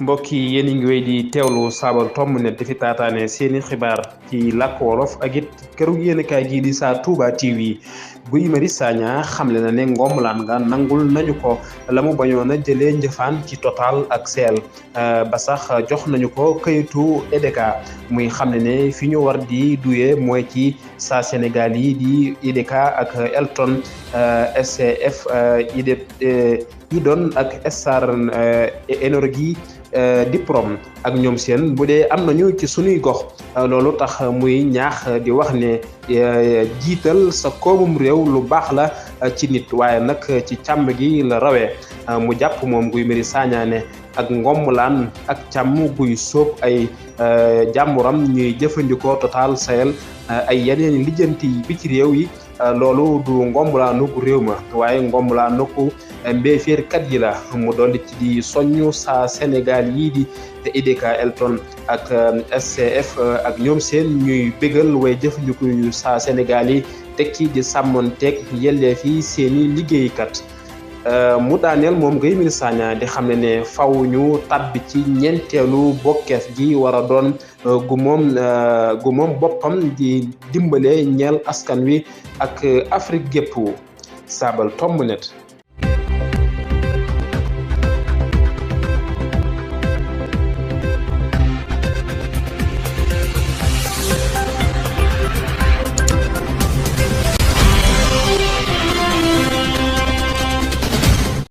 mbokk yi yéen a ngi wéy di teewlu Saabal Tomb Net di fi taataane seeni xibaar ci làkk wolof ak it këru yéenekaay gii di Sa Touba TV. Guy Marius Sagna xamle na ne Ngombalaan nga nangul nañu ko la mu bañoon a jëlee njëfaan ci Total ak Shell ba sax jox nañu ko këyitu EDK muy xamle ne fi ñu war di duyee mooy ci saa Sénégal yi di EDK ak Elton SCF Idon ak Star Energy Diprom ak ñoom seen bu dee am nañu ci sunuy gox loolu tax muy ñaax di wax ne jiital sa koomum réew lu baax la ci nit waaye nag ci càmm gi la rawee mu jàpp moom Guy Marius Sagna ne ak Ngombalaan ak càmm guy sóob ay jàmburam ñuy jëfandikoo Total Shell ay yeneen lijjanti bi ci réew yi loolu du Ngombalaanu gu réew ma waaye Ngombalaanu ku mbéeféerkat yi la mu dolli ci di soññu saa Sénégal yii di EDK Elton ak SCF ak ñoom seen ñuy bégal way jëfandiku yu saa Sénégal yi tekki di sàmmonteeg yelleef yi seeni liggéeykat mu daaneel moom Guy Marius Sagna di xam ne faw ñu tàbbi ci ñeenteelu bokkeef gi war a doon gu moom boppam di dimbale ñeel askan wi ak Afrique gépp. Saabal Tomb Net.